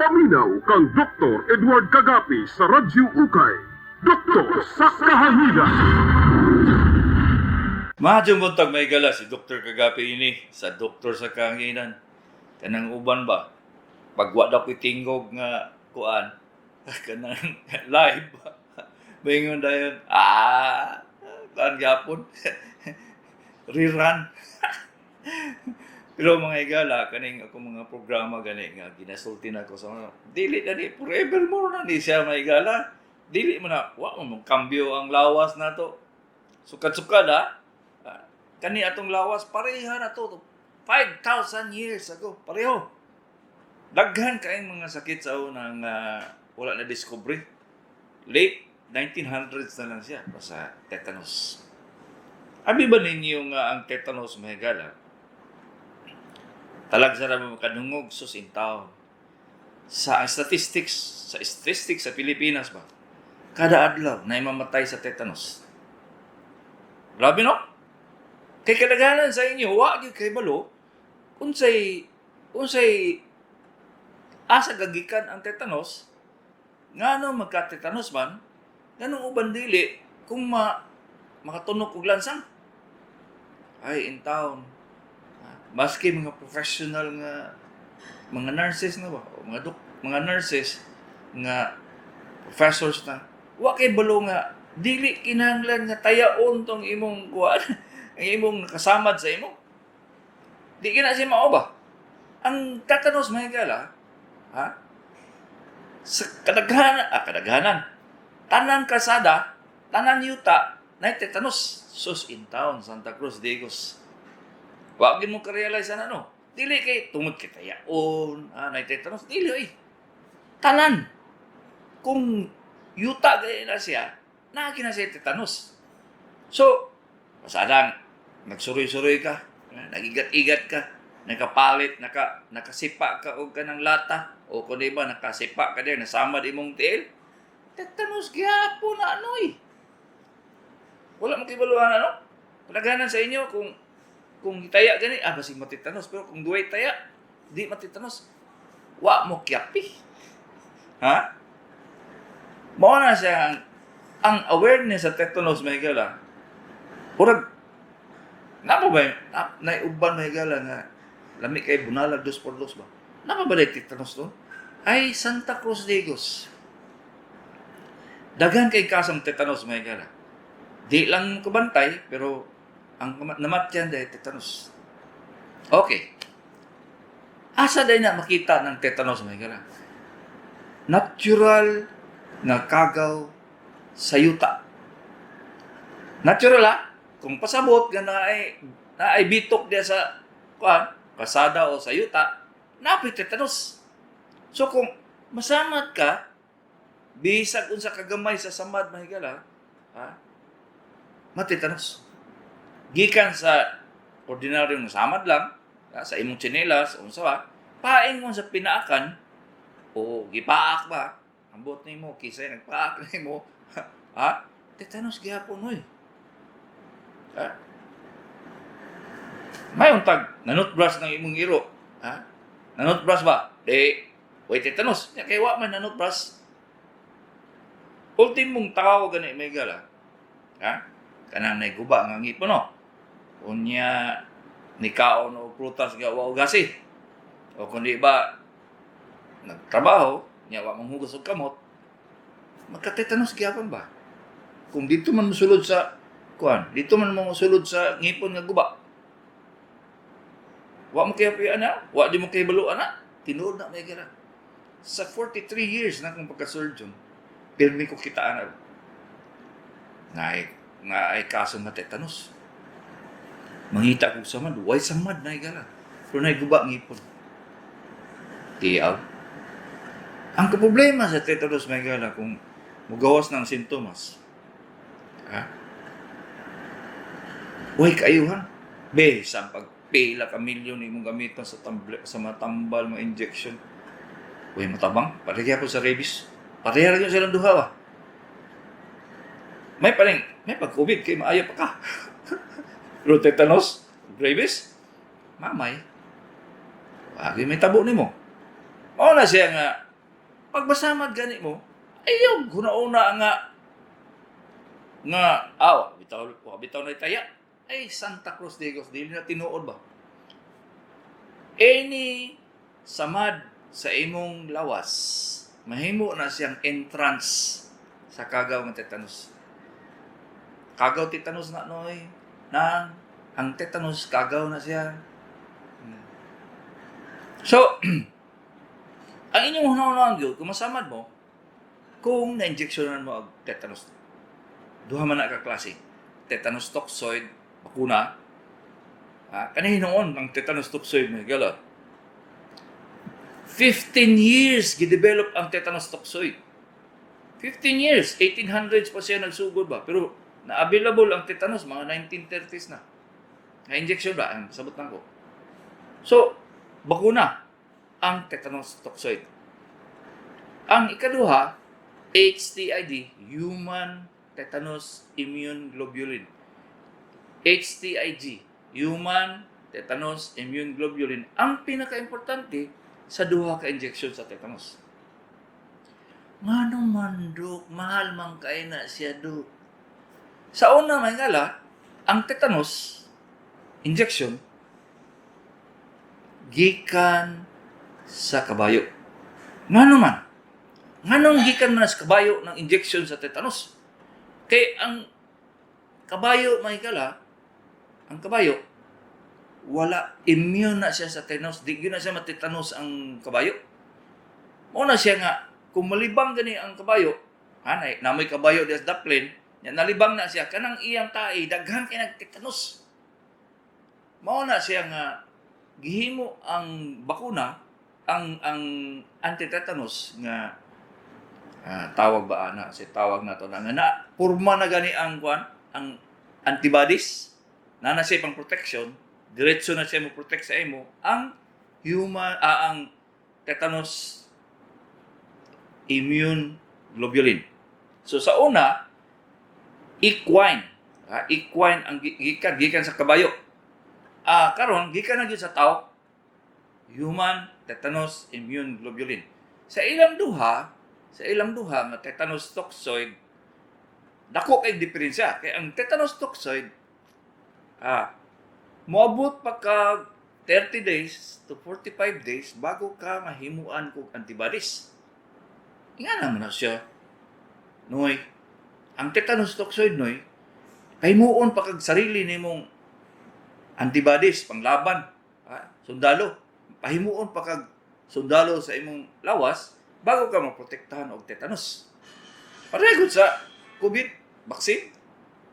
Paminaw kang Dr. Edward Kagapi sa Radyo Ukay. Doktor sa Kahanginan. Maayong buntag, mga higala, si Dr. Kagapi ini sa Doktor sa Kahanginan. Kanang uban ba? Pag wa daw ko'y tingog nga kuan kanang live, maingon dayon, kuan gapon, rerun. Pero, mga higala, kaning ako mga programa gani nga ginasulti na ko sa mga dili na ni forevermore na ni siya, mga higala. Dili mo na wa mo kambyo ang lawas nato. Sukad-sukad ha. Ah, kani atong lawas pareha na to 5,000 years ago, pareho. Daghan kaayong mga sakit sa unang wala na discovery. Late 1900s na lang siya sa tetanus. Abi ba ninyo nga ang tetanus, mga higala? Talagsa ra mo makadungog, sus in town. Sa statistics sa Pilipinas ba? Kada adlaw na mamatay sa tetanus. Grabe, no? Kay kadaghanan sa inyo wa gyud kay balo unsay unsay asa gagikan ang tetanus, ngano magka-tetanus man, nganong uban dili kung makatunok og lansang. Ay, in town. Maski mga professional nga mga nurses na ba, o mga nurses nga professors na, wa kay balo nga dili kinahanglan nga tayaon tong imong kuan, ang imong nakasamad sa imo. Di kina siya mao ba? Ang tetanus, mga higala, ha? Sa kadaghanan, kadaghanan. Tanan kalsada, tanan yuta, na tetanus. Sus in town, Santa Cruz, Digos. Wa gyud mo ka-realize ana, no? Dili kay tungod kay tayaon, na tetanus, dili oy. Tanan. Kung yuta gay na siya, naa na siya tetanus. So, pasadang nagsuroy-suroy ka, nagigat-igat ka, nakapalit, nakasipa ka og kanang lata, o kung di ba nakasipa ka din, nasama di mong tiil, tetanus gyapon na anoy. Wala mo kibaluhan ano? Kadaghanan sa inyo kung taya gani, basig matitanos, pero kung duway taya, di matitanos. Wa mo kyapi. Ha? Mao na siya ang awareness sa tetanus, mga higala. Murag na mo ba na, uban, mga higala, nga lami kay bunalag dos por dos ba? Na ba tetanus to? Ay, Santa Cruz Digos. Daghan kay kasong tetanus, mga higala. Di lang kabantay, pero ang namatyan dahil tetanus. Okay. Asa dahil na makita ng tetanus, mga higala? Natural nga kagaw sa yuta. Natural ha? Kung pasabot nga na ay bitok diya sa kuan, kasada o sa yuta, napit tetanus. So kung masamad ka, bisag unsa kagamay sa samad, mga higala, ha? Matetanos. Gikan sa ordinaryong samad lang, ha, sa imong tsinelas, unsa ba, paing mo sa pinaakan, o gipaak ba, ambot nimo, kisay nagpaak nimo, ha? Tetanus gihapon, hoy. Ha? May untag, nanutbrush ng imong iro. Ha? Nanutbrush ba? Di, way tetanus. Ya, kay wa man nanutbrush. Ultimong tao gani, may gala. Ha? Kanang naiguba nga ngipon, no? Unya, nikaon og prutas nga wa ugasi. O kung di ba, nagtrabaho, nya wa manghugas og kamot, magka-tetanus gyapon ba? Kung dito man mosulod sa kuan, dito man mo mosulod sa ngipon nga guba. Wa mo kaya ana, wa di mo kay balo ana, tinuod na may gira. Sa 43 years na akong pagka-surgeon, pirmi ko kita ana. Nga ay kaso nga tetanus. Mangita ko samad, way samad na igala. Pero naiguba ngipon. Tiyaw. Ang problema sa tetanus, may gala, kung mugawas ng sintomas, ha? Way kaayuhan. Be, sa pagpila ka milyon imong gamiton sa tamble, sa matambal mga injection. Way matabang, pareha po sa rabies. Pareha ra gyud silang duha ba. May paling, may pag-COVID kay maayo pa ka. Pero tetanus, rabies, mamay. Wagi may tabo nimo. Mao na siya nga Pag masamad gani mo, ayaw guna-una nga nga aw bitaw, wa bitaw na taya ay Santa Cruz Digos, dili na tinuod ba? Any samad sa imong lawas, mahimo na siyang entrance sa kagaw nga tetanus. Kagaw tetanus na, noy, na ang tetanus kagaw na siya. So ang inyong hunahunaan gyud kung masamad mo, kung na-injectionan mo og tetanus. Duha man na ka klase: tetanus toxoid, bakuna. Ha, kani noon ang tetanus toxoid, mga gala. 15 years gidevelop ang tetanus toxoid. 15 years, 1800s pa siya nagsugod ba? Pero na-available ang tetanus mga 1930s na. Na injection ba? Ang sabot lang ko. So, bakuna ang tetanus toxoid. Ang ikaduha, HTIG, Human Tetanus Immune Globulin. HTIG, Human Tetanus Immune Globulin, ang pinaka-importante sa duha ka injection sa tetanus. Ngano man, Dok? Mahal man kay na siya, Dok. Sa una, may ngala, ang tetanus injection gikan sa kabayo. Ngano man? Nganong gikan man sa kabayo ng injection sa tetanus? Kay ang kabayo, may kala, ang kabayo, wala, immune na siya sa tetanus. Di gyud na siya matetanos ang kabayo. Mao na siya nga, kung malibang gani ang kabayo, hanay, namoy kabayo diya sa daplin, nya nalibang na siya, kanang iyang tae, daghan kay nagtetanos. Mao na siya nga, gihimo ang bakuna, ang anti-tetanus nga tawag ba ana si tawag na to na nga na purma na gani ang kwan, ang antibodies na na siya pang protection, diretso na siya mo protect sa imo ang human ang tetanus immune globulin. So sa una, equine, equine ang gikan gikan sa kabayo. Karon gikan na gyud sa tao, human tetanus immune globulin. Sa ilang duha nga tetanus toxoid, dako kay diferensya kay ang tetanus toxoid moabot pa ka 30 days to 45 days bago ka mahimuan kog antibodies. Nga naman na siya. Noy, ang tetanus toxoid, noy, pahimuon pa kag sarili nimong antibodies panglaban, sundalo. Pahimuon pa kag sundalo sa imong lawas bago ka maprotektahan og tetanus. Pareho sa COVID vaccine.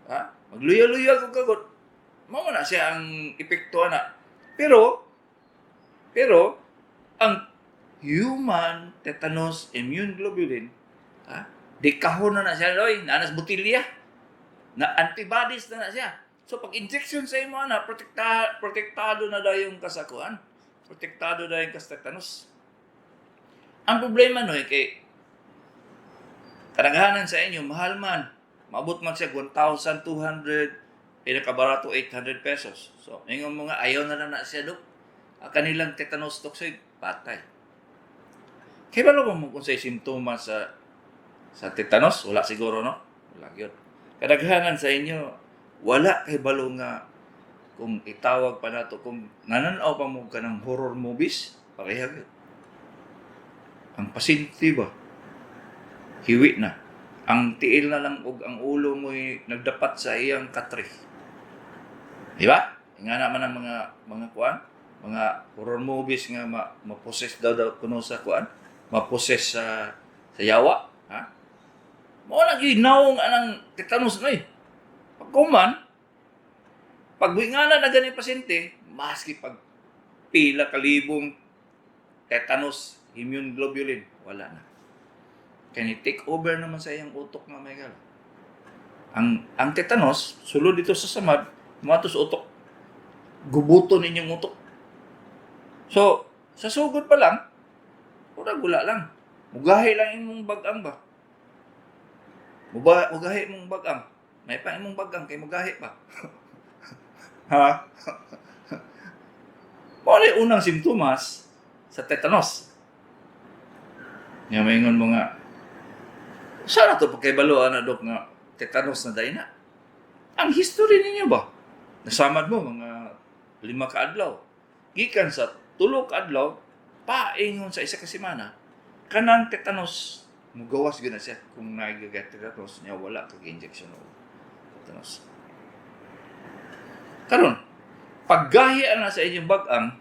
Ha? Magluya-luya kog kagot. Mao na siya ang epekto ana. Pero ang human tetanus immune globulin, ha? Di kahon na na siya, oy, nanas botilya. Na antibodies na na siya. So pag injection sa imo ana, protektado na dayong kasakuan. Protektado dayon ka sa tetanus. Ang problema no kay kadaghanan sa inyo mahal man. Maabot man siya 1,200, pinakabarato 800 pesos. So, ingon mga ayaw na lang na siya, Dok. Ang kanilang tetanus toxoid, patay. Kay balo ba mo kung sa simptomas sa tetanus? Wala siguro, no? Wala yun. Kadaghanan sa inyo, wala kay balo nga kung itawag pa nato, kung nananaw pa mo ka ng horror movies, pareha yun. Ang pasyente ba, hiwi na. Ang tiil na lang og ang ulo mo'y nagdapat sa iyang katre. Di ba? Nga naman ang mga kuan, mga horror movies nga ma-possess daw daw kuno sa kuan, ma-possess sa yawa, ha? Mao na gyud naong anang tetanus no eh. Pagkuman, pag ngana na gani pasyente, maski pag pila kalibong tetanus immune globulin, wala na. Kaya ni take over naman sa iyang utok nga may gal. Ang tetanus, sulod dito sa samad, muadto sa utok. Gubuton ninyong utok. So, sa sugod pa lang, murag wala lang. Mugahi lang imong bagang ba. Mugahi imong bagang. May pa imong bagang kay mugahi pa. Ha? Mao na unang simptomas sa tetanus. Nga maingon mo nga, "Sa na to pagkaibalo ana, dok, nga tetanus na diay na?" Ang history ninyo ba? Nasamad mo mga 5 ka adlaw. Gikan sa 3 ka adlaw, paingon sa 1 ka semana, kanang tetanus, mugawas gyud na siya kung nagagat tetanus niya, wala kag injection o tetanus. Karon, paggahi na sa inyong bagang,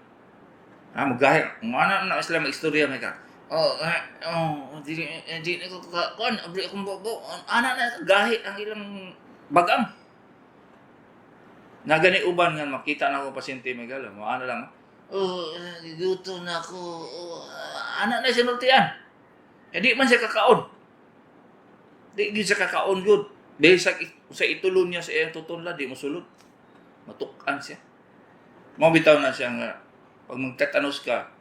ha, mugahi, ana na sila mag-istorya may ka. "Oh, oh, di di ko ka kon, abri akong bobo." Ana na gahi ang ilang bagang. Na gani uban nga makita na ako pasyente may gala, mo ana lang. "Oh, gigutom na ako." Oh, ana na sinultian. Eh di man siya kakaon. Di gyud siya kakaon gyud. Dahil sa itulon niya sa iyang tutunla, di mo sulod. Matukan siya. Mao bitaw na siya nga pag magtetanos ka,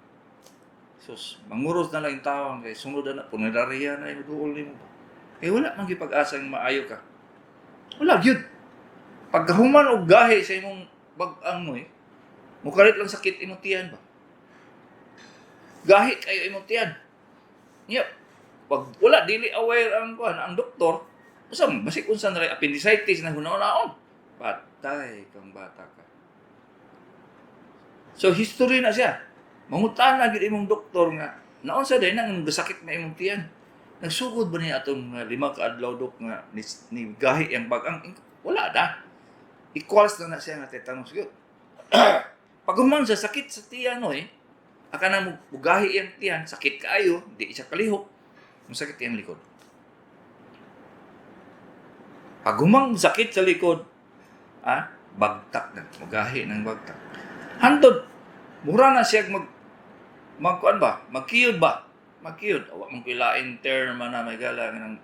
sus, manguros na lang yung tao kay sunod na punerarya na yung duol nimo. Kay wala man gyud pag-asa nga maayo ka. Wala gyud. Pagkahuman og gahi sa imong bag-ang mo eh, mukalit lang sakit imong tiyan ba. Gahi kayo imong tiyan. Yep. Pag wala dili aware ang kuan, ang doktor, usa basig unsa na rin appendicitis na hunaon. Patay kang bata ka. So history na siya. Mangutan na gyud imong doktor nga naunsa din nang gasakit na imong tiyan. Nagsugod ba niya atong mga 5 ka adlaw, dok, nga ni gahi ang bagang? Wala na. Equals na na siya nga tetanus gyud. Pag human sa sakit sa tiyan no eh, aka na mo gahi ang tiyan, sakit kaayo, di siya kalihok, masakit iyang likod. Pag humang sakit sa likod, bagtak na, mugahi ng bagtak. Hantod, mura na siya magkuan ba? Magkiyod ba? Magkiyod. Wa man kilain term na may gala nga nang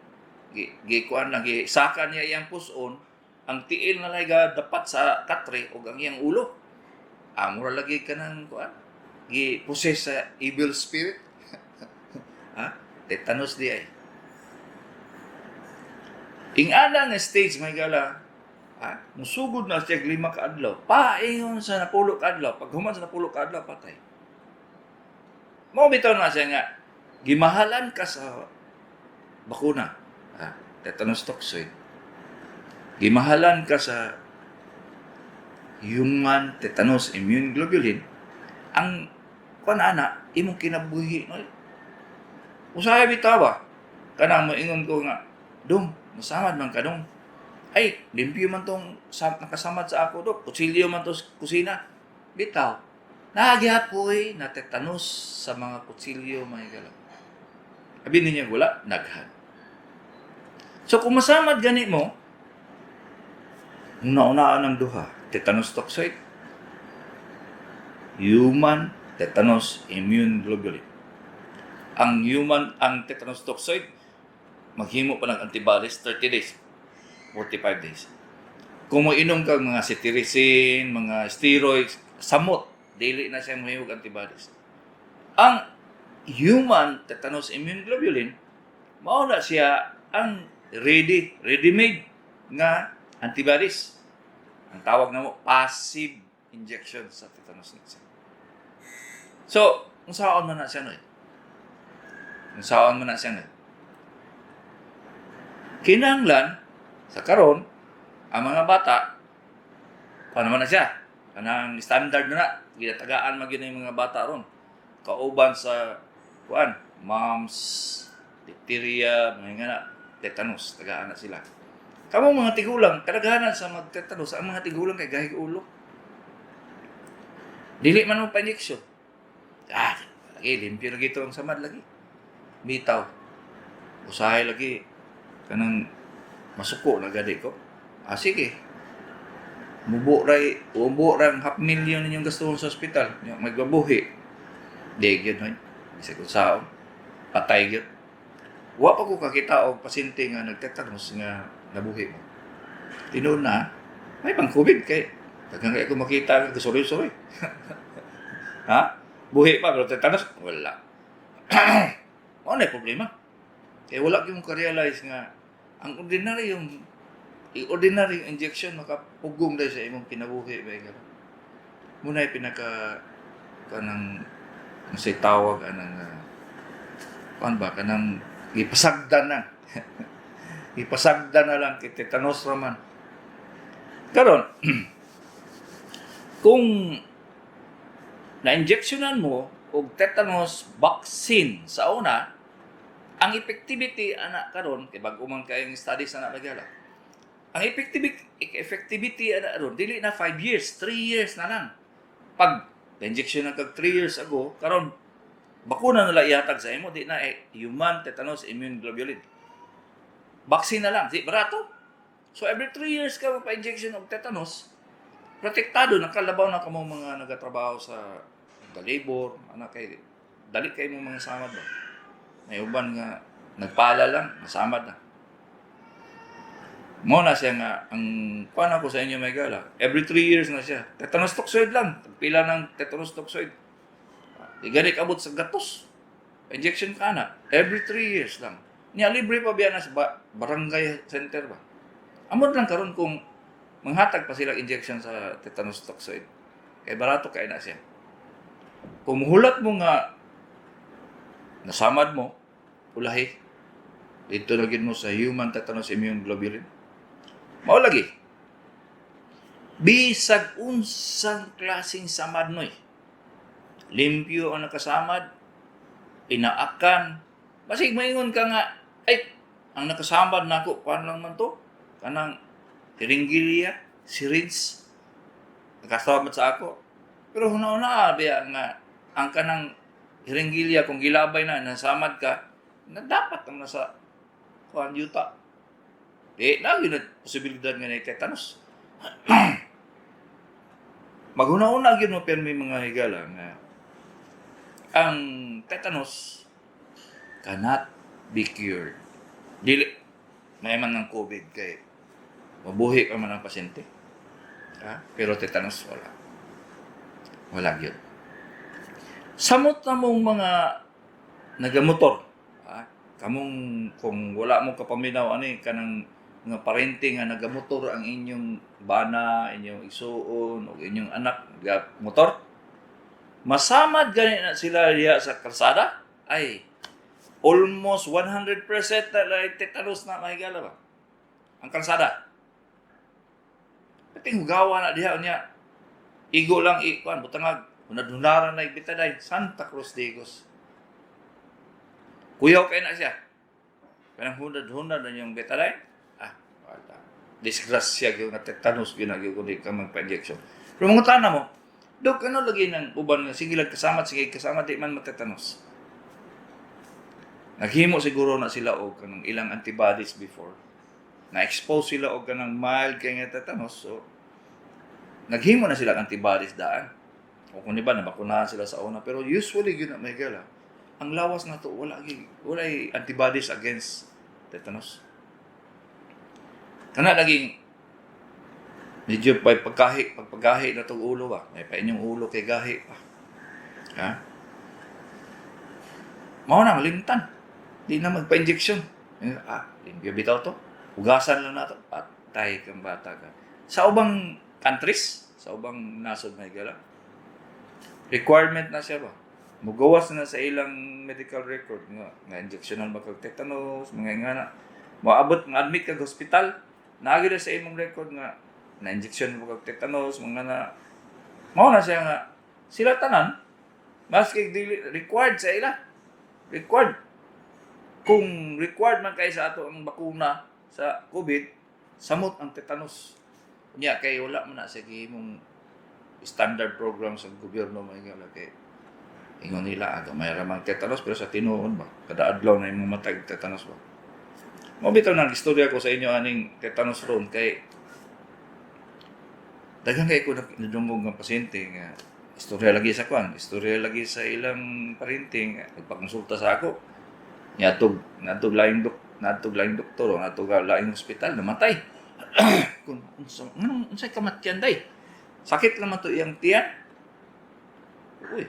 gi, gi kuan lang gi saka niya iyang puson, ang tiil na lang dapat sa katre ug ang iyang ulo. Mura lagi ka ng kuan, gi possess sa evil spirit. Ha? Tetanus di ay. Ingana nga stage may gala, musugod na siya 5 ka adlaw. Paingon sa 10 ka adlaw, pag human sa 10 ka adlaw, patay. Mao bitaw na siya nga gimahalan ka sa bakuna, tetanus toxoid. Gimahalan ka sa human tetanus immune globulin, ang kuan ana imong kinabuhi no. Usahay bitaw ba? Kanang moingon ko nga, "Dong, masamad man ka, dong." "Ay, limpyo man tong nakasamad sa ako, dok. Kutsilyo man to sa kusina." Bitaw. Nagyapoy na tetanus sa mga kutsilyo, mga galaw. Abi niya wala, naghan. So kung masamad gani mo, una-unaan ang duha, tetanus toxoid, human tetanus immune globulin. Ang human, ang tetanus toxoid, maghimo pa ng antibodies 30 days, 45 days. Kung moinom ka mga cetirizine, mga steroids, samot, dili na siya mahimog antibodies. Ang human tetanus immune globulin, mao na siya ang ready-made nga antibodies. Ang tawag na mo, passive injection sa tetanus na siya. So, unsaon man na siya no? Unsaon man na siya no? Kinahanglan sa karon ang mga bata, paano man na siya? Kanang standard na na, ginatagaan man gyud na yung mga bata ron. Kauban sa kuan, mumps, diphtheria, mga nga na, tetanus, tagaan na sila. Kamo mga tigulang, kadaghanan sa magtetanus, ang mga tigulang kay gahig ulo. Dili man mo pa-injection. Ah, lagi, limpyo lagi ito ang samad lagi. Bitaw. Usahay lagi, kanang masuko na gadi ko. Ah, sige. Mubo ray, umubo rang half million ninyong gastuhon sa ospital. Nya, magbabuhi. Di gyud hoy. Bisag unsaon. Patay gyud. Wa pa ko kakita og pasyente nga nagtetanus nga nabuhi mo. Tinuod na, may pang COVID kay daghan kay ko makita nga gasuroy-suroy. Ha? Buhi pa pero tetanus wala. Mao na problema. Kay wala gyud mo ka-realize nga ang ordinary injection makapugong dahil sa imong kinabuhi ba nga. Muna pinaka kanang say tawag anang Kuan ba kanang gipasagdan na. Gipasagdan na lang kay tetanus raman. Karon, kung na-injectionan mo og tetanus vaccine sa una, ang effectivity ana karon kay bag-o man kayong studies ana lagala. Ang effectivity ana ron dili na 5 years, 3 years na lang. Pag na-injection na kag 3 years ago, karon bakuna na lang ihatag sa imo, di na eh, human tetanus immune globulin. Vaccine na lang, di barato. So every 3 years ka magpa-injection og tetanus, protektado na kalabaw na kamo mga nagatrabaho sa the labor, ana kay dali kay mo mga samad ba. May uban nga nagpala lang, nasamad na. Mo na siya nga ang kuan ako sa inyo, may gala. Every 3 years na siya. Tetanus toxoid lang. Pila ng tetanus toxoid. Di gani kabot sa gatos. Injection ka na. Every 3 years lang. Niya libre pa biya na sa barangay center ba. Amot lang karon kung manghatag pa sila injection sa tetanus toxoid. Kay barato kay na siya. Kung muhulat mo nga nasamad mo, ulahi. Dito na gid mo sa human tetanus immune globulin. Mao lagi. Bisag unsang klaseng samad noy. Limpyo ang nakasamad, inaakan. Basig maingon ka nga, "Ay, ang nakasamad nako, kuan lang man to. Kanang hiringgilya, syringe, nakasamad sa ako." Pero huna-huna, biya nga, ang kanang hiringgilya, kung gilabay na, nasamad ka, na dapat ang nasa kuan yuta. Di, na yun ang posibilidad nga na tetanus. Maghuna-huna gyud mo pero may mga higala nga ang tetanus cannot be cured. Dili may man ng COVID kay mabuhi pa man ang pasyente. Ha? Pero tetanus wala. Wala gyud. Samot na mong mga nagamotor. Ha? Kamong kung wala mo kapaminaw ani kanang mga parente nga nagamotor ang inyong bana, inyong igsuon o inyong anak motor. Masamad gani na sila diha sa kalsada, ay almost 100% na like tetanus na mahigala ba? Ang kalsada. Pati hugawa na diha niya. Igo lang i kuan butangag hunad-hunaran na ibitaday Santa Cruz Digos. Kuyaw kay na siya. Kanang hunad-hunad na yung betadine. Ah, wala. Disgrasya gyud nga tetanus gyud na gyud kung di ka magpa-injection. Pero mga tana mo, Dok, ano lagi ng uban nga sige lang kasama, sige kasama, di man matetanus? Naghimo siguro na sila og kanang ilang antibodies before. Na-expose sila og kanang mild kay nga tetanus. So, naghimo na sila og antibodies daan. O kung di ba, nabakunahan sila sa una. Pero usually, yun na may gala. Ang lawas na to, wala, wala antibodies against tetanus. Kana laging medyo pa pagkahi, pagpagahi na tong ulo ba. May pa inyong ulo kay gahi pa. Ha? Mao na malimtan. Di na magpa-injection. Ah, limpyo bitaw to. Hugasan lang nato. Patay kang bata ka. Sa ubang countries, sa ubang nasod may gala, requirement na siya ba? Mugawas na sa ilang medical record nga nga injectionan ba kag tetanus, mga nga na. Moabot nga admit kag hospital, naagi na sa imong record nga na injection mo kag tetanus, mga na. Mao na siya nga sila tanan maski dili required sa ila. Required. Kung required man kay sa ato ang bakuna sa COVID, samot ang tetanus. Unya kay wala man na sa gihimong standard program sa gobyerno mga nga kay ingon nila aga may ramang tetanus, pero sa tinuod ba kada adlaw na imong matag tetanus ba. Mo bitaw nang istorya ko sa inyo aning tetanus ron kay daghan kay ko nadungog nga pasyente nga istorya lagi sa kwan, istorya lagi sa ilang parente nga nagpakonsulta sa ako. Niadtog nadtog laing doktor o nadtog laing ospital, namatay. Kung unsa nganong unsay kamatyan day? Sakit lang man to iyang tiyan. Uy.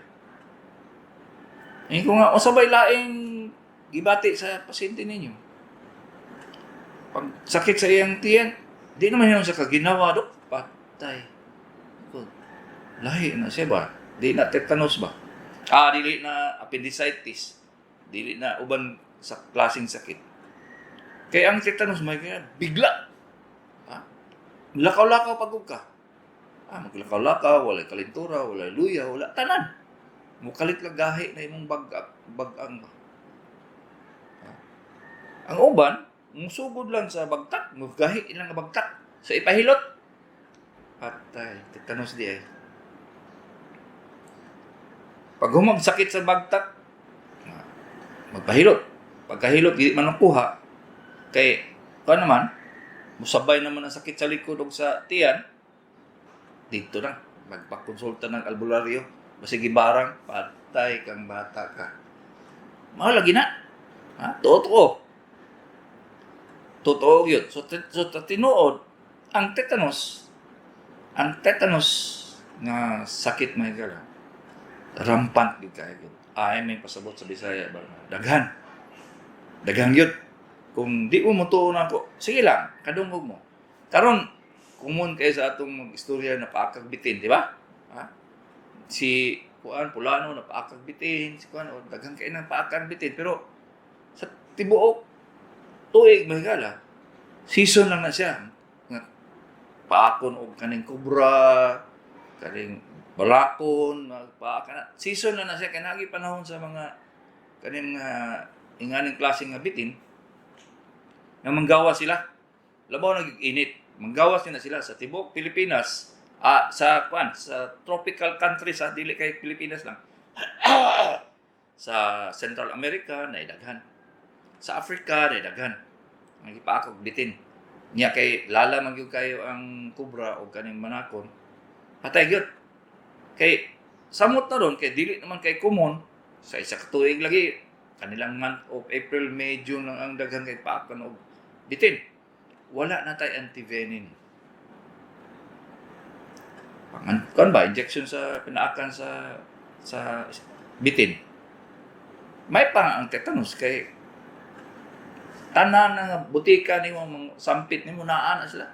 Ingon ko nga, unsa bay laing gibati sa pasyente ninyo? Pag sakit sa iyang tiyan, di naman yun sa kaginawa, dok. Patay. Ko, lahi na siya ba? Di na tetanus ba? Ah, dili na appendicitis. Dili na uban sa klaseng sakit. Kay ang tetanus may kaya bigla. Ha? Lakaw-lakaw pagod ka. Ah, maglakaw-lakaw, walay kalintura, walay luya, wala tanan. Mukalit lang gahi na imong bagang ba. Ha? Ang uban, musugod lang sa bagtak, mugahi ilang nga bagtak sa ipahilot. Patay, tetanus di ay. Pag humag sakit sa bagtak, magpahilot. Pagkahilot, di man nakuha. Kay, kuha naman, musabay naman ang sakit sa likod o sa tiyan, dito na, magpakonsulta ng albularyo. Basig barang, patay kang bata ka. Mao lagi na. Ha? Totoo. Totoo yun. So, tinuod, ang tetanus nga sakit mga higala, rampant gyud kayo gyud. Ay, may pasabot sa Bisaya ba? Daghan. Daghan gyud. Kung di mo motuo nako, sige lang, kadungog mo. Karon, common kay sa atong mag-istorya na paakag bitin, di ba? Ha? Si kuan pulano na paakag bitin, si kuan o daghan kay nang paakag bitin, pero sa tibuok tuig mga higala, season lang na siya. Nga paakon og kaning kobra, kaning balakon, magpaaka na. Season lang na siya kay naagi panahon sa mga kaning mga inganing klase nga bitin nga manggawa sila. Labaw nag init. Manggawas nila sila sa tibuok Pilipinas, sa kuan, sa tropical countries sa dili kay Pilipinas lang. Sa Central America na daghan. Sa Africa na daghan. Ang gipaakog bitin. Nya kay lala man gyud kayo ang kubra o kaning manakon. Patay gyud. Kay samot na ron kay dili naman kay common sa isa ka tuig lagi kanilang month of April, May, June lang ang daghan kay paakan og bitin. Wala na tay antivenin. Pangan kan ba injection sa pinaakan sa bitin. May pa ang tetanus kay tanan nga butika nimo mga sampit nimo naa na sila.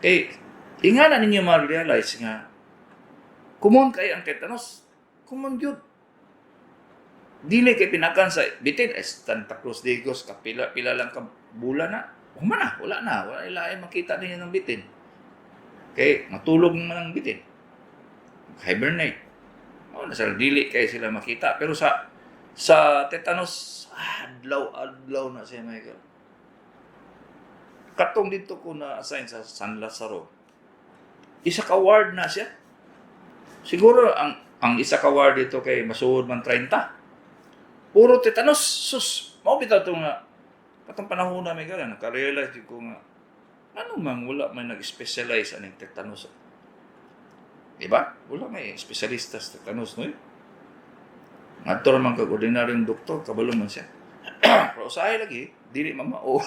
Kay ingana ninyo ma-realize nga common kay ang tetanus. Common gyud. Dili kay pinakan sa bitin eh, Santa Cruz Digos kapila pila lang ka bulan na. Human na, wala na, wala ilain makita ninyo ng bitin. Kay matulog man ang bitin. Hibernate. O, nasa dili kay sila makita pero sa tetanus adlaw-adlaw na siya, Michael. Katong dito ko na assign sa San Lazaro. Isa ka ward na siya. Siguro ang isa ka ward dito kay masuod man 30. Puro tetanus. Sus, mao bitaw to nga katong panahon na may gala naka-realize jud ko nga ano man wala may nag-specialize aning tetanus. Di ba? Wala may espesyalista sa tetanus, no? Ngadto ra man kag ordinaryong doktor, kabalo man siya. Pero usahay lagi, dili mamao,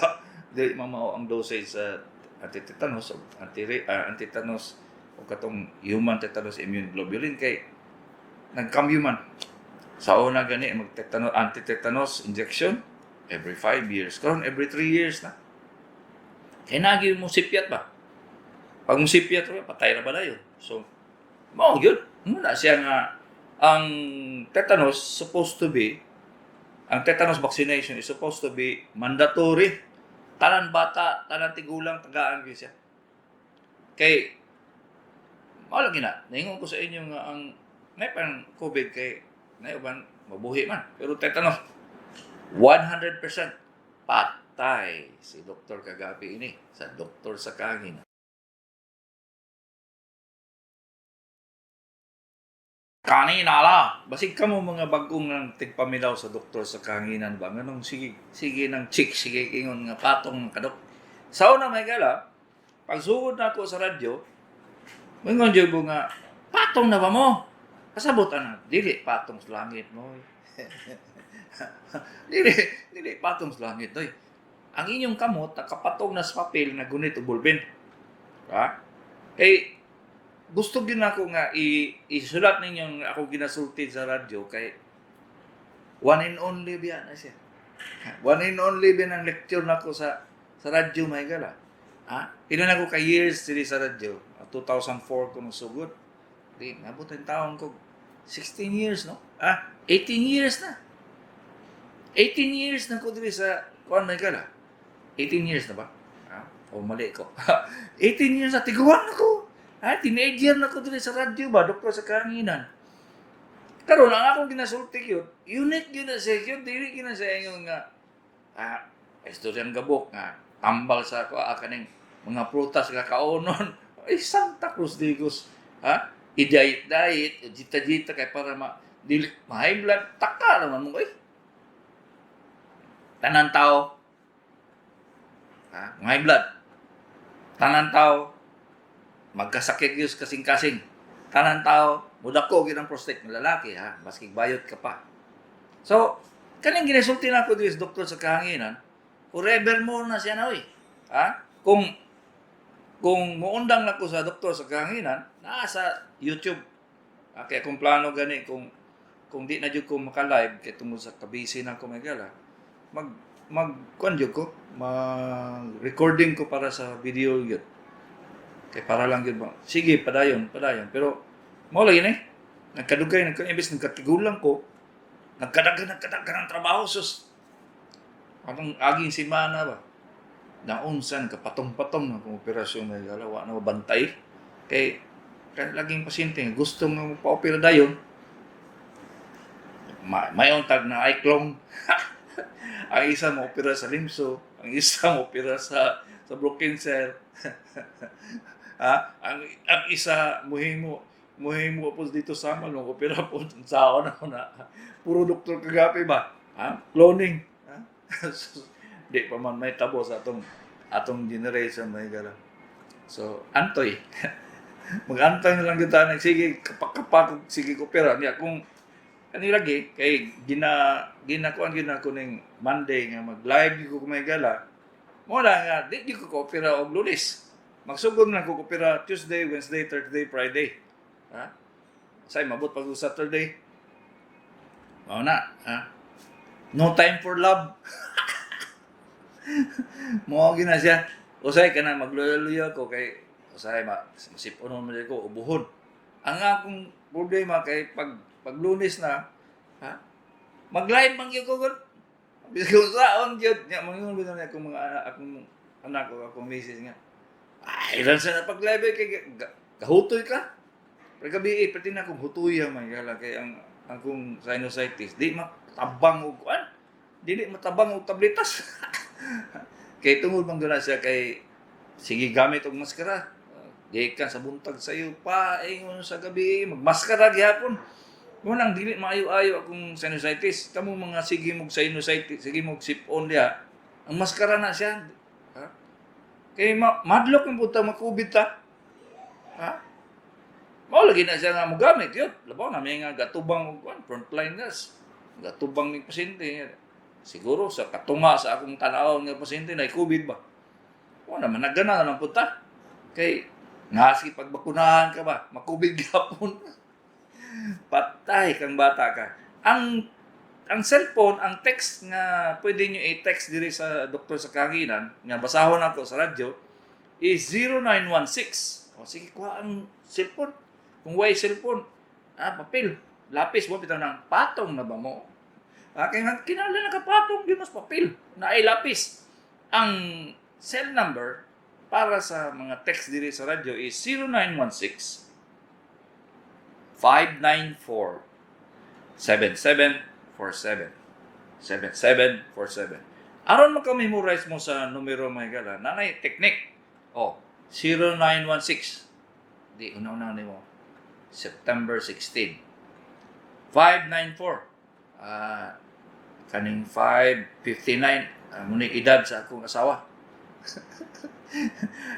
dili mamao ang dosage sa anti-tetanus o anti-tetanus o katong human tetanus immune globulin kay nagkambyo man. Sa una gani mag tetanus anti-tetanus injection every 5 years. Karon every 3 years na. Kay nagi mo sipyat ba? Pag mo sipyat ra patay ra ba dayon? So mao gyud. Muna siya nga ang tetanus supposed to be ang tetanus vaccination is supposed to be mandatory. Tanan bata, tanan tigulang tagaan gyud siya. Kay mao lagi na, naingon ko sa inyo nga ang may pang COVID kay na uban mabuhi man. Pero tetanus 100% patay si Dr. Kagapi ini sa Doktor sa Kangin. Kanina la. Basig ka mo mga bagong ng tigpamilaw sa Doktor sa Kahanginan ba? Nganong sige, sige ng chick, sige ingon nga patong kadok. Sa una may gala, pagsugod na ako sa radyo, mingon jud ko nga, patong na ba mo? Kasabot ana, dili patong sa langit mo. Dili, dili patong sa langit oy. Ang inyong kamot nakapatong na sa papel na gunit o bulben. Ha? Kay gusto gyud nako nga isulat ninyo ako ginasulti sa radyo kay one and only biya na siya. One and only biya ng lecture nako sa radyo may gala. Ha? Pila na ko ka years diri sa radyo. 2004 ko nusugod. Di nabot ang taon ko 16 years no? Ah, 18 years na. 18 years na ko diri sa kuan, may gala. 18 years na ba? Ha? O mali ko. 18 years na tiguang ako. Ha? Teenager na ko diri sa radyo ba, Doktor sa Kahanginan. Karon ang akong ginasulti yun, unique yun na siya yun, dili yun na siya yung nga, istoryang gabok nga, tambal sa ako, kaning mga prutas nga kaonon. Ay, Santa Cruz Digos. Ha? I-diet-diet, jita-jita kay para ma, dili, ma-high blood, taka naman mo, eh. Tanan tao, ha? High blood. Tanan tao, magkasakit gyud kasing-kasing. Tanan tao, mudako gyud ang prostate ng lalaki ha, maski bayot ka pa. So, kaning ginasulti na ako diri sa Doktor sa Kahanginan, forever more na siya na oy. Ha? Kung muundang na ko sa Doktor sa Kahanginan, naa sa YouTube. Ah, kaya kung plano gani kung di na jud ko maka-live kay tungod sa kabisi na ko may gala, mag mag kuan jud ko, mag recording ko para sa video yun. Kay para lang gyud ba. Sige, padayon, padayon. Pero mao lagi ni. Nagkadugay, nagka imbes nagkatigulang ko, nagkadagan nagkadagan ang trabaho sus. Atong aging semana ba. Naunsan ka patong-patong na kung operasyon may gala, wa na mabantay. Kay kay laging pasyente nga gusto nga magpa-opera dayon. Mayon tag na iClone. Ang isa mo opera sa limso, ang isa mo opera sa broken cell. Ha? Ang isa muhimo muhimo po dito sa amal mo opera po sa na na. Puro Doktor Kagapi ba? Ha? Cloning. Ha? Di pa man may tabo sa atong atong generation may gala. So, antoy. Mag-antoy na lang kita nag sige kapak-kapak sige ko opera niya kung kani lagi kay gina ginakuan gina ko ning Monday nga mag-live ko may gala. Mo na nga di di ko opera og Lunes. Magsugod na ko opera Tuesday, Wednesday, Thursday, Friday. Ha? Say mabot pag Saturday. Mao na, ha? No time for love. Mao gina siya. Usay ka na magluya-luya ko kay usay ma masip-unon man ko ubuhon. Ang akong problema kay pag Lunes na, ha? Mag-live man gyud ko gud. Bisag saon gyud nya mangingon bitaw niya akong mga anak, akong anak o akong misis nga. Ay, ilan sa na pag-live eh, kay kahutoy ka. Pero gabi eh, pati na akong hutoy man gala kay ang akong sinusitis di matabang og kuan. Dili matabang og tabletas. Kay tungod man gud na siya kay sige gamit og maskara. Di ka sa buntag sa iyo pa ingon sa gabi magmaskara gihapon. Mo nang dili maayo-ayo akong sinusitis. Kamo mga sige mog sinusitis, sige mog sip-on diha. Ang maskara na siya. Ha? Kay madlok ang puta makubit ta. Ha? Mao lagi na siya nga mogamit yun. Labaw na may nga gatubang og kuan, frontliners. Gatubang ning pasyente. Siguro sa katunga sa akong tan-awon nga pasyente na COVID ba. Wa naman nagana na lang punta. Kay nasi pagbakunahan ka ba, makubid gihapon. Patay kang bata ka. Ang cellphone, ang text nga pwede nyo i-text diri sa Doktor sa Kahanginan, nga basahon ako sa radyo, is 0916. O sige, kuha ang cellphone. Kung way cellphone, papel. Lapis mo, bitaw ng patong na ba mo? Ah, kaya nga, kinahanglan nakapatong, di mas papel. Na ay lapis. Ang cell number para sa mga text diri sa radyo is 0916 594 7747. 7747. Aron maka-memorize mo sa numero mga gala, nanay technique. Oh, 0916. Di una-una nimo. September 16. 594. Kaning 559 muna edad sa akong asawa.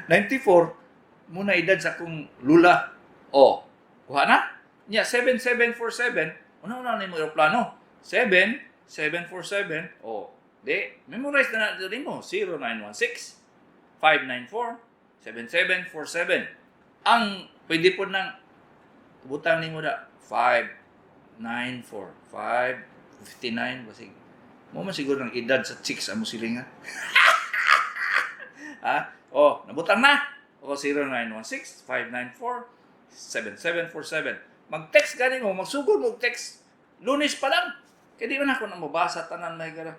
94 muna edad sa akong lula. Oh, kuha na? Nya 7747. Una-una nimo eroplano. 7747. Oh, di memorize na na nimo 0916 594 7747. Ang pwede po nang butang nimo da 594 559 basig mo man siguro ng edad sa chicks amo silinga. Ha? Oh, nabutang na. O 0916 594 7747. Mag-text gani mo, magsugod mo text Lunes pa lang. Kaya di man ako nang mabasa tanan, may gara.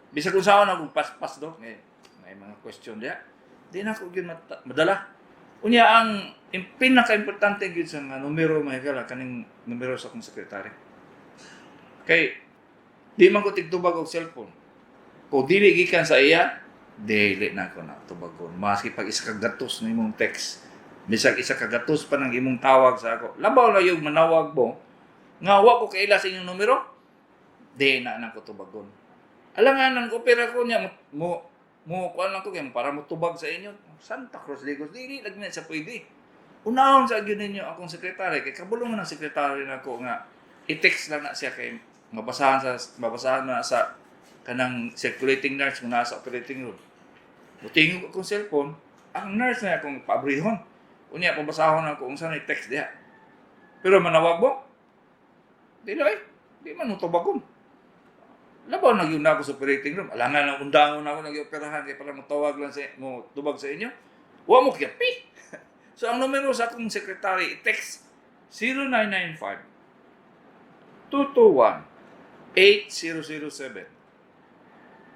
Bisag kung saan ako paspas do, eh, may mga question diya. Di na ako gyud madala. Unya ang pinaka-importante gyud sa nga numero, may gara, kaning numero sa akong sekretary. Kay di man ko tigtubag og cellphone. Kung dili gikan sa iya, dili na ako na tubagon. Maski pag isa ka gatos na imong text, bisag isa ka gatos pa ng imong tawag sa ako. Labaw na yung manawag mo, nga wa ko kaila sa inyong numero, di na na ko tubagon. Alanganan ko pera ko niya mo mo, mo kuan lang ko kay para mo tubag sa inyo. Santa Cruz Lagos, dili lagi na sa pwede. Unahon sa gyud ninyo akong sekretary kay kabulong ng sekretary nako nga i-text lang na siya kay mabasahan na sa kanang circulating nurse kung nasa operating room. Mutingog akong cellphone, ang nurse na akong paabrihon. Unya pabasahon ako unsa na text diha. Pero manawag mo, dili ay, di man mo tubagon. Labaw na gyud na ako sa operating room. Alangan na undangon ako nag-operahan kay para mo tawag lang sa mo tubag sa inyo. Wa mo kiyapi. So ang numero sa akong sekretary, i-text 0995 221 8007.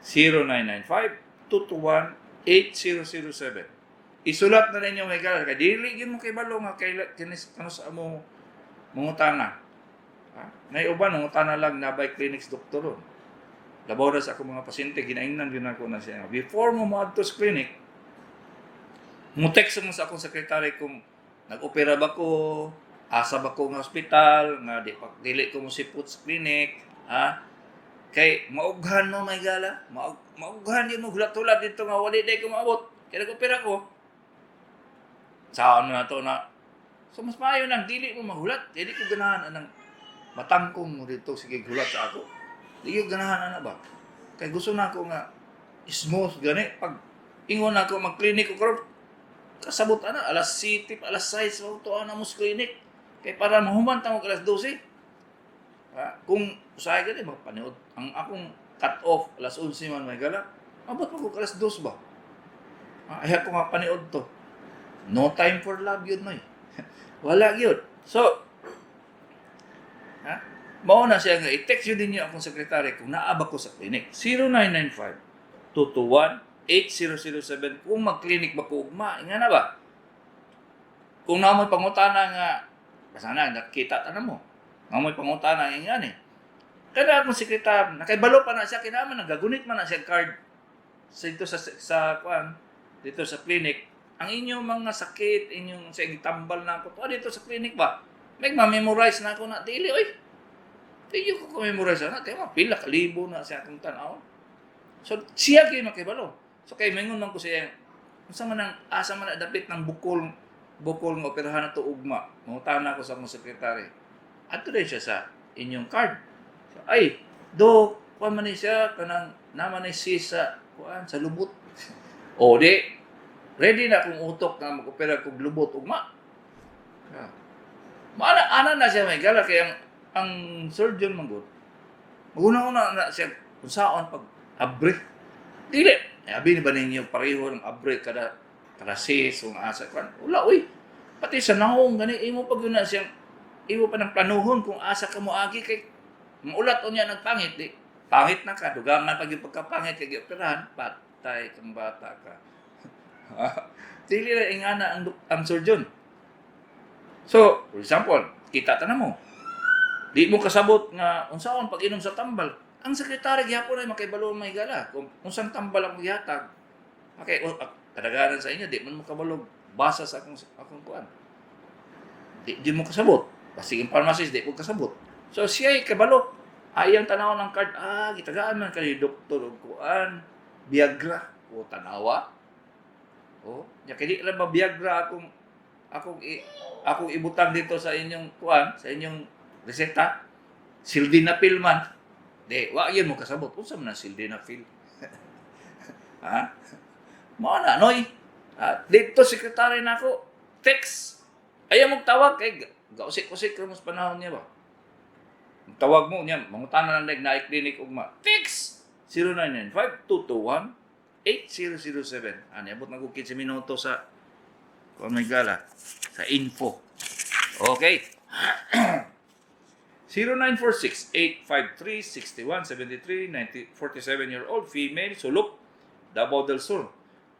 0995 221 8007. Isulat na ninyo, may gala kay dili gyud mo kay balo nga kay kinis kano sa amo mangutana. Ha? Nay uban mangutana lang na by clinics doktor ron. Labaw na sa akong mga pasyente, ginaingnan gyud nako na siya. Before mo moadto sa clinic, mo text mo sa akong sekretary kung nag-opera ba ko, asa ba ko nga ospital, nga di pa dili ko mo sipot sa clinic, ha? Kay maughan mo, may gala, maughan yun mo hulat-hulat dito nga wali day ko maabot. Kaya nag-opera ko. Sa ano na to na. So mas maayo nang dili mo mahulat. Dili ko ganahan anang matangkong mo dito sige hulat sa ako. Di ko ganahan ana ba. Kay gusto na ako nga smooth gani pag ingon ako mag-clinic ko karon, kasabot ana alas 7, alas 6 mo to ana mo sa clinic kay para mahuman ta mo alas 12. Ha? Kung usahay gani magpaniod ang akong cut off alas 11 man, may gala, abot pa ko alas 2 ba. Ha, ay ako nga paniod to, no time for love yun noy, wala gyud. So ha, mao na siya nga i-text yun ninyo akong sekretary kung naa ba ko sa clinic, 0995 221 8007, kung mag-clinic ba ko ugma, nga na ba? Kung naa mo'y pangutana nga basta na nakita tanan mo. Naa mo'y pangutana nga ni. Kada akong sekretary, nakaibalo pa na siya kinaman nagagunit man na siya card sa dito sa kuan dito sa clinic. Ang inyong mga sakit, inyong sa gitambal na ako to dito sa clinic ba? May ma-memorize na ako na dili oy. Di ko ko memorize na, kaya pila ka libo na siya akong tan-aw. So siya gyud makibalo. So kay mingon man ko siya, unsa man ang asa man na dapit ng bukol bukol nga operahan na to ugma. Mangutana ko sa akong sekretary. Adto din siya sa inyong card. So, ay, do, kuan man ni siya kanang naman ni si sa kuan sa lubot. O di ready na akong utok nga mag-opera kog lubot ugma. Yeah. Maana ana na siya, may gala, kay ang surgeon man gud. Maguna-una na siya kung saon pag abre. Dili. Eh, abi ni ba ninyo pareho ng abre kada kada sis kung asa kuan? Wala uy. Pati sa naong gani imo pag yun na siyang imo pa ng planuhon kung asa ka mo agi kay maulat unya nagpangit, di pangit na ka, dugangan pag yung pagkapangit kay gioperahan, patay kang bata ka. Dili na ingana ang surgeon. So, for example, kita ta na mo. Di mo kasabot nga unsaon pag-inom sa tambal. Ang sekretary gihapon ay makibalo, may gala. Kung unsang tambal ang gihatag. Okay, o, kadaghanan sa inyo di man mo kabalo basa sa akong kuan. Di mo kasabot. Basig ang pharmacist di mo kasabot. So siya ay kabalo. Ayang tanaw ng card, ah, gitagaan man kay doktor og kuan, Viagra o tanawa. Oh, nya kay di ra ba Viagra akong ibutang dito sa inyong kuan, sa inyong reseta. Sildenafil man. Di, wa yun mo kasabot. Unsa man ang sildenafil? Ha? Mao na, noy. Ah, dito sekretary nako, text. Ayaw mong tawag kay gausik-usik ra mo sa panahon niya ba. Tawag mo niya, mangutana lang na clinic ugma. Text 0995 221 8007. Ani abot na ko 15 minuto sa kung may gala sa info. Okay. 0946-853-6173, 47-year-old female, Sulop, Davao del Sur.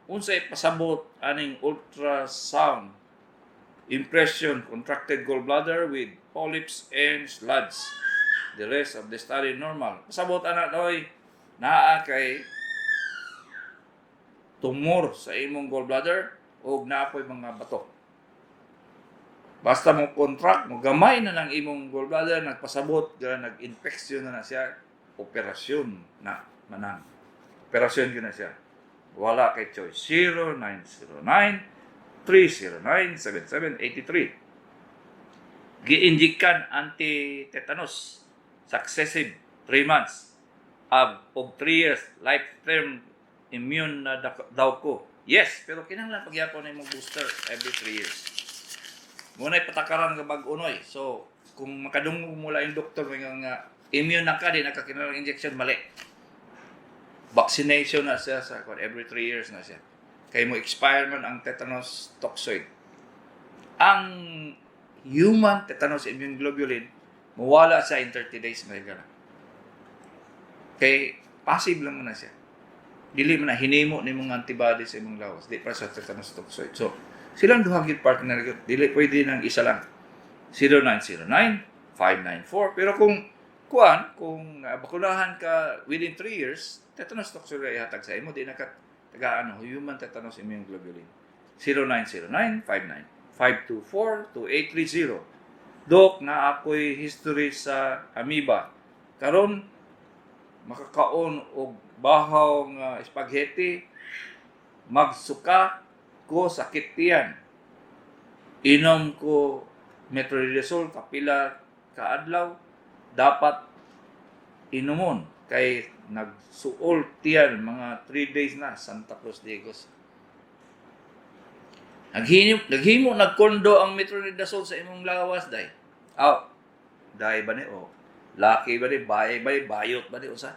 Unsay pasabot aning ultrasound impression? Contracted gallbladder with polyps and sludge. The rest of the study normal. Pasabot ana, oy, naa kay tumor sa imong gallbladder o naa po'y mga bato. Basta mo contract, mo gamay na ng imong gallbladder, nagpasabot, ga nag-infection na na siya, operasyon na manang. Operasyon gyud na siya. Wala kay choice. 0909 309 7783. Gi-injectan anti-tetanus successive 3 months ab og 3 years, lifetime immune na daw ko. Yes, pero kinahanglan pagyapon na imong booster every 3 years. Mao na'y patakaran nga bag-o, noy. So, kung makadungog mo lang yung doktor may nga immune na ka, di na ka kinahanglan injection, mali. Vaccination na siya sa kwan, every 3 years na siya. Kay mo expire man ang tetanus toxoid. Ang human tetanus immune globulin, mawala siya in 30 days may na. Kay passive lang mo na siya. Dili man na hinimo ni mong antibody sa imong lawas. Di pa sa tetanus toxoid. So, silang duha gyud partner gyud. Dili pwede nang isa lang. 0909 594. Pero kung kuan, kung bakunahan ka within 3 years, tetanus toxoid ra ihatag sa imo, di na ka tagaan ano, human tetanus immune globulin. 0909 59 524 2830. Dok, na ako'y history sa amoeba. Karon makakaon og bahaw nga spaghetti, magsuka ko, sakit tiyan. Inom ko metronidazole, kapila kaadlaw dapat inumon kay nagsuol tiyan mga 3 days na, Santa Cruz Digos. Naghimo nagkondo ang metronidazole sa imong lawas, day. Aw, day ba ni o? Laki ba ni? Baye ba ni? Bayot ba ni? Usa?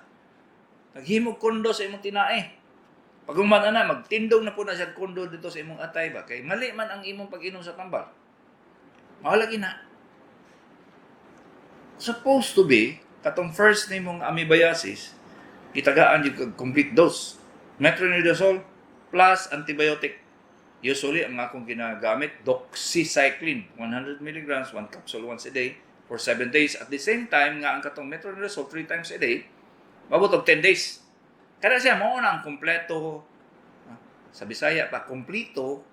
Naghimo kondo sa imong tinae. Pag human ana, magtindog na po na siya kondo dito sa imong atay ba? Kay mali man ang imong pag-inom sa tambal. Mao lagi na. Supposed to be, katong first nimong amoebiasis, gitagaan yung complete dose. Metronidazole plus antibiotic. Usually, ang akong ginagamit, doxycycline, 100 milligrams, one capsule once a day for 7 days. At the same time, nga ang katong metronidazole 3 times a day, mabot og 10 days. Kada siya, mao na ang kompleto, ah, sa Bisaya pa, kompleto,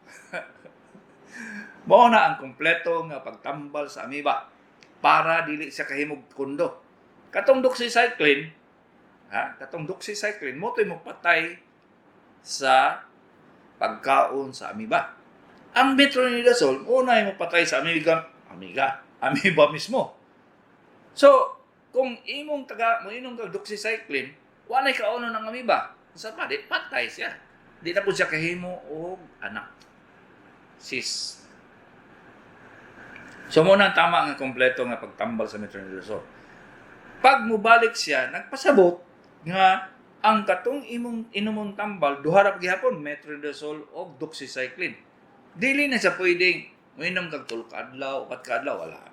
mao na ang kompleto nga pagtambal sa amoeba para dili siya kahimog kondo. Katong doxycycline, ha, katong doxycycline mo to'y mopatay sa pagkaon sa amoeba. Ang metronidazole, una mo patay sa amiga, amiga, amoeba mismo. So, kung imong taga mo inom kag doxycycline, wa nay kaonon ang amoeba. Sa pa di patay siya. Di na po siya kahimo og anak. Sis. So mao na ang tama nga kompleto nga pagtambal sa metronidazole. Pag mubalik siya, nagpasabot nga ang katong imong inumon tambal duha ra gihapon, metronidazole og doxycycline. Dili na siya pwedeng moinom kag tulo ka adlaw, upat ka adlaw, wala.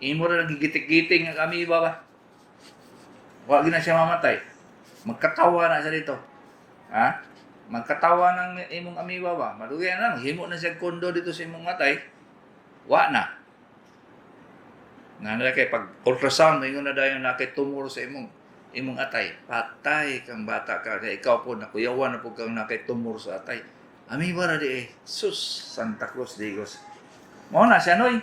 Imo ra nagigitik-giting ang amoeba ba? Wa gyud na siya mamatay. Magkatawa na siya dito. Ha? Magkatawa ng imong amoeba ba? Madugay na, maghimo na siya kondo dito sa imong atay. Wa na. Nga na kay pag ultrasound, ingon na dayon na kay tumor sa imong atay. Patay kang bata ka kay ikaw po nakuyawan na po kang na kay tumor sa atay. Amoeba ra di eh. Sus, Santa Cruz Digos. Mao na siya, noy.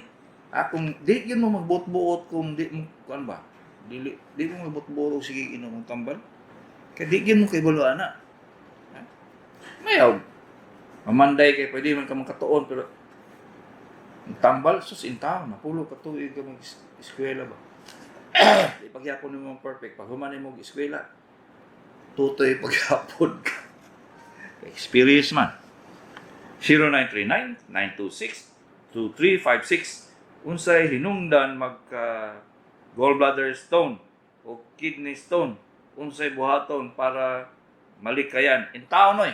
Ah, kung di yun mo magbuot-buot, kung di mo kuan ba? Dili di mo magbuot-buot og sige inom og tambal. Kay di gyud mo kay ana. Ha? Mayaw. Mamanday kay pwede man ka makatuon, pero ang tambal, sus, intaw, napulo ka tuig ka mag eskwela ba. Di pagyapon nimo perfect, pag human nimo og eskwela, tutoy pagyapon ka. Experience man. 0939-926-2356. Unsay hinungdan magka gallbladder stone o kidney stone? Unsay buhaton para malikayan? Intaw, noy.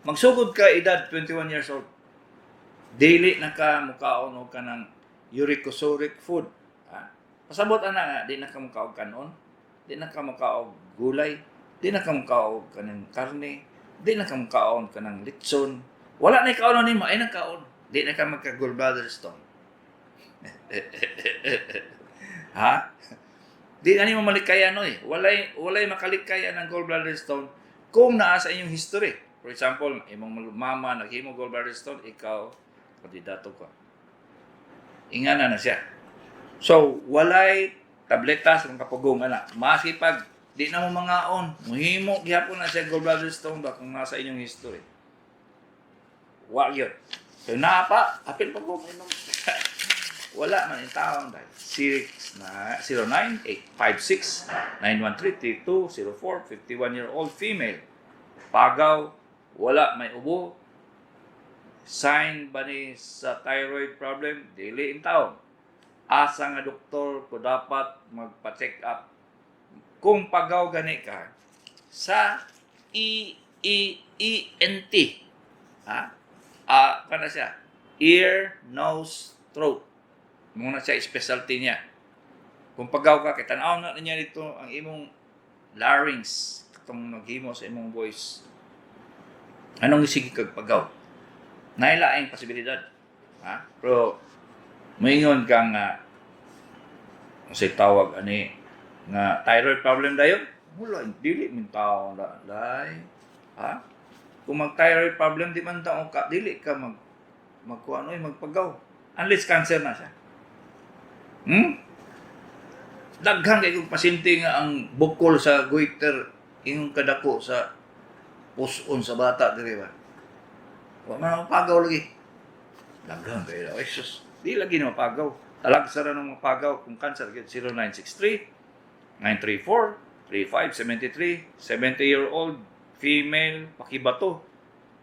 Magsugod ka edad 21 years old. Dili na ka mukaon og kanang Uricosuric food. Ha? Pasabot ana nga di na ka makaog kanon, di na ka makaog gulay, di na ka makaog kanang karne, di na ka makaon kanang litson. Wala na kaon nimo, ay nagkaon. Di na ka magka gallbladder stone. Ha? Di na nimo malikayan oy. Walay makalikayan ang gallbladder stone kung naa sa inyong history. For example, imong mama naghimo gallbladder stone, ikaw kandidato ka. Ingana na siya. So, walay tableta sa mga kapugong ana. Maski pag di na mo mangaon, muhimo gihapon na siya gallbladder stone ba kung nasa inyong history. Wa gyud. So naa pa, apil pa ko mainom. Wala man intawon dahil 6 na 09856 913 3204, 51-year-old female. Pagaw, wala may ubo. Sign ba ni sa thyroid problem? Dili intawon. Asa nga doktor ko dapat magpa-check up? Kung pagaw gani ka sa EEENT. Ha? Ah, kana siya. Ear, nose, throat. Mao na siya specialty niya. Kung pagaw ka, kay tan-aw na niya dito ang imong larynx, katong maghimo sa imong voice. Anong sige kag pagaw? Nailaing posibilidad. Ha? Pero moingon ka nga say tawag ani nga thyroid problem dayon? Wala, dili min tao na day. Ha? Kung mag thyroid problem di man tao ka, dili ka magkuan oy, magpagaw. Unless cancer na siya. Daghan kay kong pasyente nga ang bukol sa goiter ingon kadako sa puson sa bata diri ba. Wa man mapagaw lagi. Daghan kay, ay sus, di lagi na mapagaw. Talagsa ra ng mapagaw kung cancer gyud. 0963 934 3573, 70-year-old female, pakibato.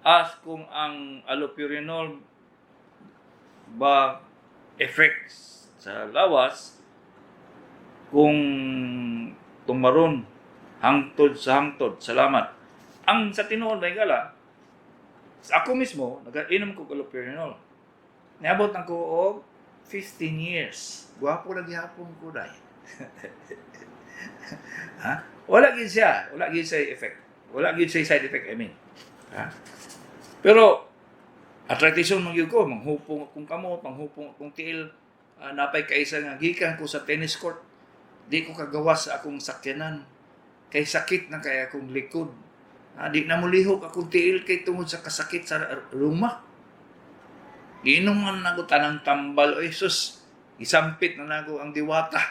Ask kung ang allopurinol ba effects sa lawas kung tumaron hangtod sa hangtod. Salamat. Ang sa tinuod ba gala, sa ako mismo, nagainom ko allopurinol. Niabot ang ko og 15 years. Gwapo lagi hapon ko dai. Ha? Wala gid siya, wala gid siya effect. Wala gid siya side effect, I mean. Ha? Pero arthritis man gyud ko, manghupong akong kamot, manghupong akong tiil. Napay kaisa nga gikan ko sa tennis court. Di ko kagawas sa akong sakyanan. Kay sakit na kay akong likod. Di na molihok akong tiil kay tungod sa kasakit sa ruma. Giinom man nako tanang tambal. Oy sus, gisampit na nako ang Diwata.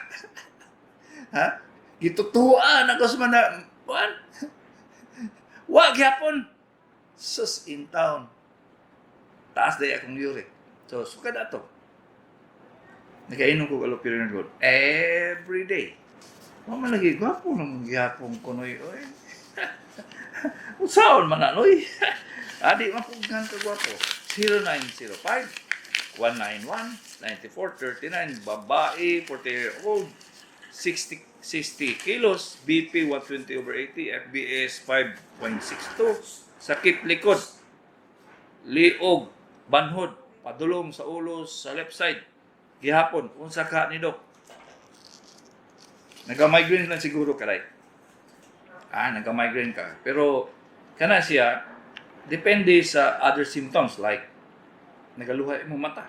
Ha? Gitutuan ako sa mga kuan. Wa gyapon. Sus in town. Taas day akong uric. So, sukad ato. Nagainom ko allopurinol every day. Wa man lagi, gwapo naman gihapon ko noy oy. Unsaon man na noy? Adi mapugnan ka gwapo. 0905 191 9439, babae, 40-year-old, 60 kilos, BP 120/80, FBS 5.62, sakit likod, liog, banhod, padulong sa ulo sa left side. Gihapon, unsa ka ni dok? Nagka-migraine lang siguro ka ray. Ah, nagka-migraine ka. Pero kana siya depende sa other symptoms like nagaluha imong mata,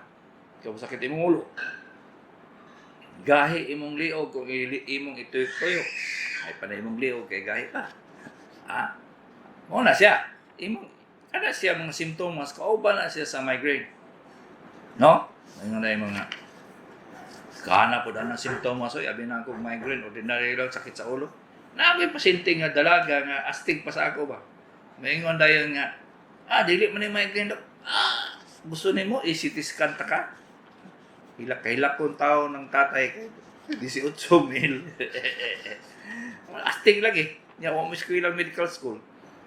ikaw sakit imong ulo, gahi imong liog kung imong ituyo-tuyo. Ay panay imong liog kay gahi pa. Ah, mao na siya. Imong kana siya mga simptomas kauban na siya sa migraine. No? Ngayon na yung mga kana po na simptomas oy, abi na akong migraine, ordinary lang sakit sa ulo. Naa ko'y pasyente nga dalaga nga astig pa sa ako ba. Maingon dayon nga, "Ah, dili man ni migraine, dok." Ah, gusto nimo i-CT scan ta ka? Hilak kahilak kong tao ng tatay ko. 18 mil. Astig lagi. Nya wa mo eskwela medical school.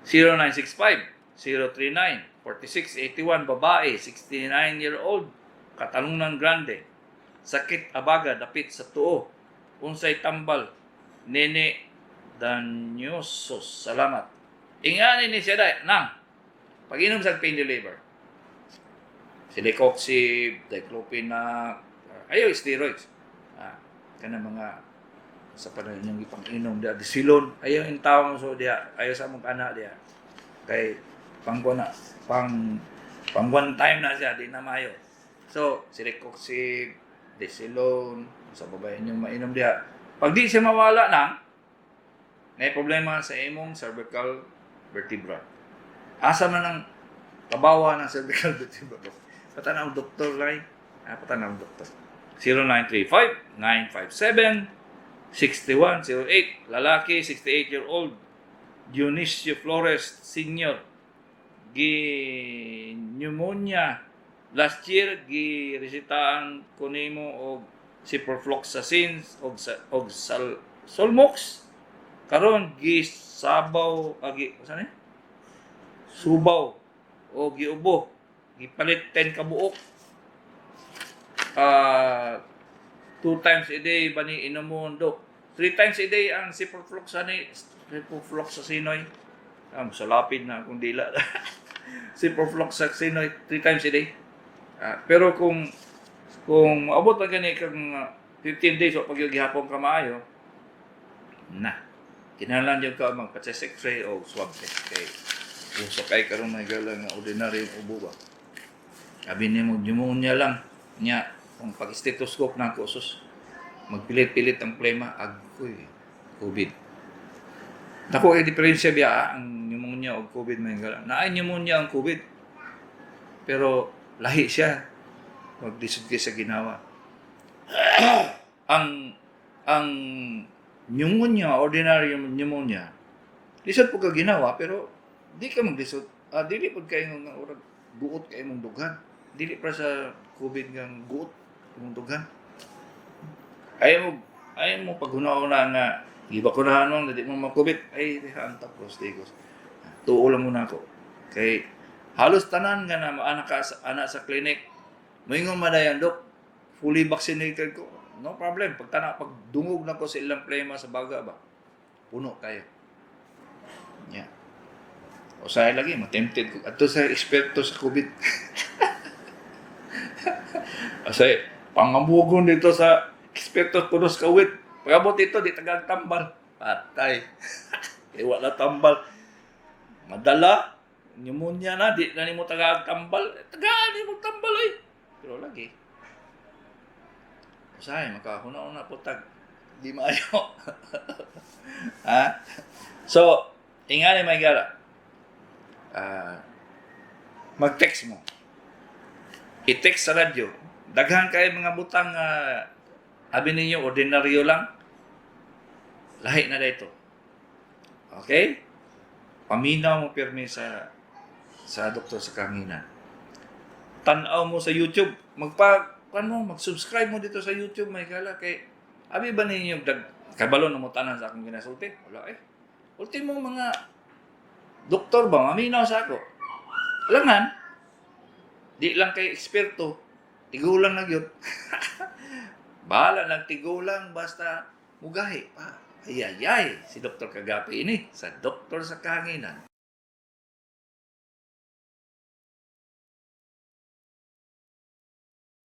0965 039 4681, babae, 69-year-old, Katalungan Grande. Sakit abaga dapit sa tuo. Unsay tambal? Nene Danyosos. Salamat. Ingani ni siya day. Nang, pag-inom sa pain reliever. Celecoxib, diclofenac, Ayaw steroids. Ah, kana mga sa panahon inyong ipang-inom diha, Desilon. Ayaw in tawon so diha, ayaw sa among kana diha. Kay pang na, pang pang one time na siya, di na maayo. So, Celecoxib, Desilon, sa babae inyong mainom diha. Pag di siya mawala na, may problema sa imong cervical vertebra. Asa man ang kabawa ng cervical vertebra? Patanaw doktor line. Ah, patanaw doktor. 0935-957-6108. Lalaki, 68-year-old. Dionisio Flores Sr. Gi pneumonia last year, gi resetahan ko nimo og ciprofloxacin og Solmux. Karon gisabaw, agi saan eh, subaw o giubo, gipalit 10 ka buok. Ah, two times a day ba ni inomon, dok? Three times a day ang ciprofloxacinoy. Sa lapid na akong dila. Ciprofloxacinoy, three times a day. Ah, pero kung maabot na gani kang 15 days o pag gihapon ka maayo na, kinahanglan jud ka magpa-chest X-ray o swab test kay usok ay karon may gala nga ordinary ubo ba. Sabi nimo pneumonia lang nya, kung pag stethoscope na ako, sus, magpilit-pilit ang plema, agoy, COVID. Dako ay diferensya biya ah, ang pneumonia o COVID, may gala. Naay pneumonia ang COVID. Pero lahi siya. Maglisod kay sa ginawa. Ang pneumonia, ordinary pneumonia, lisod po ka ginawa pero di ka maglisod. Ah, dili pud kayo nga urag guot kay imong dughan. Dili pa sa COVID nga guot imong dughan. Ayaw mo paghuna-una nga gibakunahan mo na di mo ma-COVID, ay diha ang tapos tigos. Tuo lang muna ako. Kay halos tanan nga na maana ka sa, ana sa clinic, moingon madayan, "Dok, fully vaccinated ko." No problem. Pag tana, pag dungog na ko sa ilang plema sa baga ba, puno kayo. Yeah. O sa lagi, matempted ko. Ato sa eksperto sa COVID. Kasi, pangamugon dito sa eksperto punos kawit. Pagabot dito, di tagang tambal. Patay. Eh, wala tambal. Madala, pneumonia na, di na nimo tagang tambal. Tagaan nimo tambal ay. Pero lagi. Usahay, makahuna-una po tag. Di maayo. Ha? So, ingani, may gala. Ah, mag-text mo. I-text sa radyo. Daghan kay mga butang abi ninyo ordinaryo lang. Lahi na dito. Okay? Paminaw mo pirmi sa doktor sa kahanginan. Tan-aw mo sa YouTube. Magpa kan mo, mag-subscribe mo dito sa YouTube, may gala, kay abi ba ninyo dag kabalo na mo tanan sa akong ginasulti? Wala eh. Ultimo mga doktor ba maminaw sa ako. Alangan, di lang kay eksperto, tigulang na gyud. Bahala nang tigulang basta mugahi pa. Ay ay ay, si Dr. Kagapi ini sa Doktor sa Kahanginan.